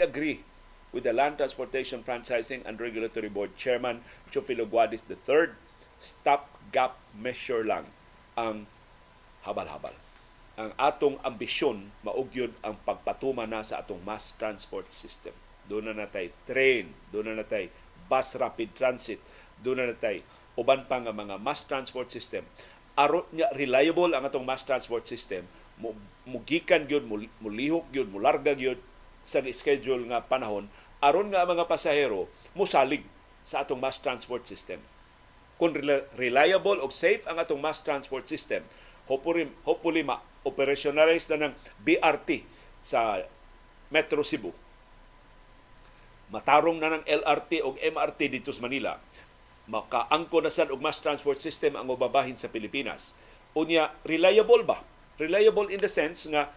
Agree with the Land Transportation Franchising and Regulatory Board Chairman Teofilo Guadiz III, stop-gap measure lang ang habal-habal. Ang atong ambisyon mao gyud ang pagpatuman na sa atong mass transport system. Duna na natay train, duna na natay bus rapid transit, duna na natay uban pa nga mga mass transport system. Aron nga reliable ang atong mass transport system, mugikan gyud, mulihok gyud, mularga gyud sa schedule nga panahon aron nga ang mga pasahero musalig sa atong mass transport system. Kung reliable og safe ang atong mass transport system, hopefully ma-operationalize na ng BRT sa Metro Cebu. Matarong na ng LRT o MRT dito sa Manila. Makaangko na sad og mass transport system ang ubang bahin sa Pilipinas. Unya, reliable ba? Reliable in the sense nga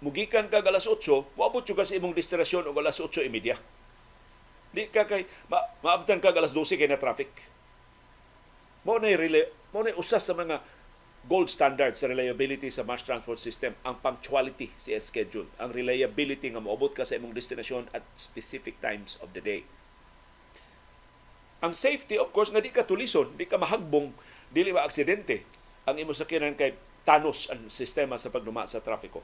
mugikan ka alas 8, moabot ka sa imong destinasyon og alas 8:30. Di ka kay maabtan ka alas 12 kay na traffic. Mao na usa sa mga gold standard sa reliability sa mass transport system, ang punctuality sa schedule, ang reliability nga moabot ka sa imong destinasyon at specific times of the day. Ang safety, of course, nga di ka tulison, di ka mahagbong, dili ba aksidente ang imong sakyanan kay tanos ang sistema sa pagduma sa trapiko.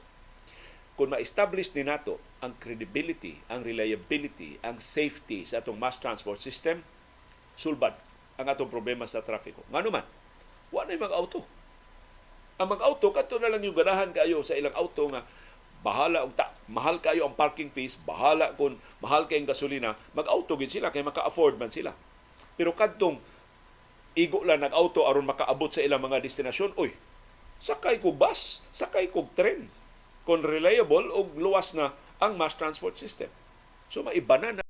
Kung ma-establish ni nato ang credibility, ang reliability, ang safety sa atong mass transport system, sulbad ang atong problema sa trapiko. Ngano man, wa na mga auto. Ang mga auto, kadto na lang yung ganahan kayo sa ilang auto nga bahala og ta, mahal kayo ang parking fees, bahala kung mahal kayong gasolina, mag-auto gid sila kay maka-afford man sila. Pero kadtong igo lang nag-auto aron makaabot sa ilang mga destinasyon, uy, sakay kog bus, sakay kog tren. Kung reliable og luwas na ang mass transport system. So maibanan na